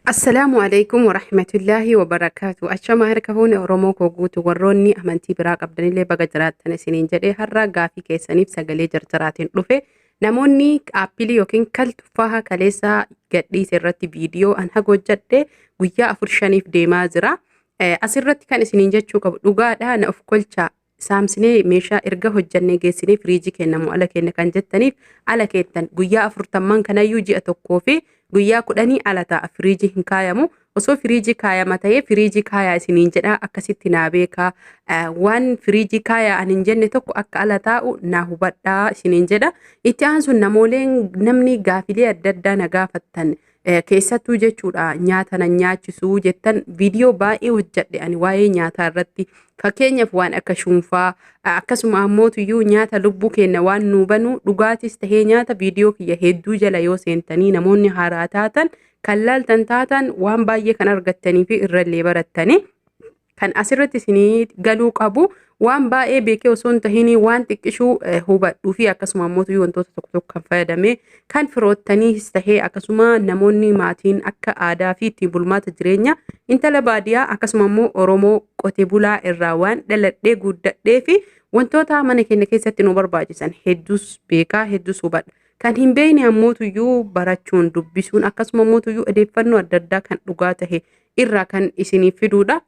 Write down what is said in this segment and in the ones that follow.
Assalaamu alaikum warahmatullaahi wabarakaatu. Achama harka fuune Oromoo koo guutu warroonni amantii biraa qabdanillee baga jiraattan isiniin jedhee har'a gaafii keessaniif sagalee jarjaraatiin dhufe. Namoonni aappilii yookiin kal tuffaaha kaleessaa gadhiise irratti viidiyoo an haga hojjedhe guyyaa afur shaniif deemaa jira. Asirratti kan isiniin jechuu qabu dhugaadhaa na of kolchaa saamsinee meeshaa erga hojjannee geessinee firiijii kennamu ala kenna kan jettaniif ala keettan guyyaa afurtamman kanayyuu ji'a tokkoo fi guyyaa kudhanii ala ta'a firiijii hin kaayamu osoo firiijii kaayama ta'ee firiijii kaayaa isiniin jedha akkasitti naa beekaa waan firiijii kaayaa ani hin jenne tokko akka ala taa'u naa hubadhaa isiniin jedha itti aansuun namooleen namni gaafilee adda addaa na gaafattan Keessattuu jechuudha nyaata nan nyaachisuu jettan viidiyoo baay'ee hojjedhe ani waa'ee nyaataa irratti fakkeenyaaf waan akka shuunfaa akkasuma ammootuyyuu nyaata lubbuu keenya waan nuu banu dhugaatis tahee nyaata viidiyoo kiyya hedduu jala yoo seentanii namoonni haaraa taatan kan laaltan taatan waan baay'ee kan argattanii fi irrallee barattanii. Kan asirratti isinii galuu qabu waan baay'ee beekee osoo hin tahin waan xiqqishuu hubadhuu fi akkasuma ammoo wantoota tokko tokko kan fayyadame kan firoottaniis tahee akkasuma namoonni maatiin akka aadaa fi ittiin bulmaata jireenya intala baadiyaa akkasuma ammoo Oromoo qote bulaa irraa waan dhaladhee guddadhee fi wantoota mana keenya keessatti nu barbaachisan hedduus beekaa hedduus hubadha. Kan hin beekne ammootuyyuu barachuun dubbisuun akkasuma ammootuyyuu odeeffannoo adda addaa kan dhugaa tahe irraa kan isiniif fiduudha.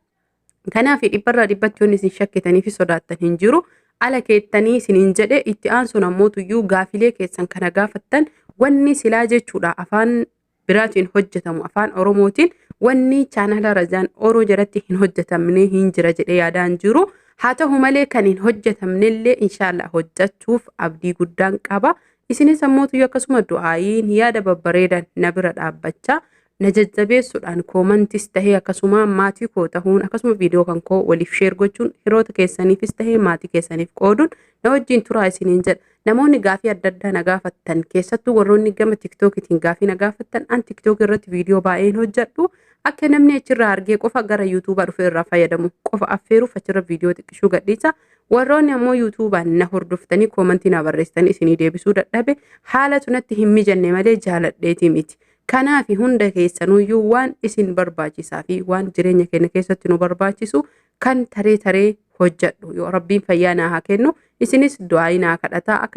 Kanaaf dhibbarraa dhibbatti yoon isin shakkitanii fi sodaattan hin jiru. Ala keettanii isiniin jedhe itti aansuun ammootuyyuu gaafilee keessan kana gaafattan wanni silaa jechuudha afaan biraatiin hojjetamu afaan Oromootiin wanni chaanala Razaan Oroo jalatti hin hojjetamne hin jira jedhee yaadaan jiru. Haa ta'u malee kan hin hojjetamnellee inshaallah hojjechuuf abdii guddaan qaba. Isinis ammootuyyuu akkasuma du'aayiin yaada babbareedan na bira dhaabbachaa na jajjabeessuudhaan koomantis tahee akkasuma maatii koo tahuun akkasuma viidiyoo kan koo waliif sheer gochuun hiriyoota keessaniifis tahee maatii keessaniif qooduun na wajjin turaa isiniin jedha. Namoonni gaafii adda addaa na gaafattan keessattuu warroonni gama tiktookitiin gaafii na gaafattan an tiktookii irratti viidiyoo baay'een hojjedhu akka namni achirraa argee qofa gara yuutuubaa dhufe irraa fayyadamu qofa affeeruuf achirra viidiyoo xiqqishuu gadhiisa. Warroonni ammoo yuutuubaan na hordoftanii koomantii na barreessitanii isinii deebisuu dadhabe haalatu natti hin mijanne malee jaaladheetii miti. Kanaafi hunda keessanuyyuu waan isin barbaachisaa fi waan jireenya keenya keessatti nu barbaachisu kan taree taree hojjadhu. Yoo Rabbiin fayyaa naa haa kennu isinis du'aayii naa kadhataa akka.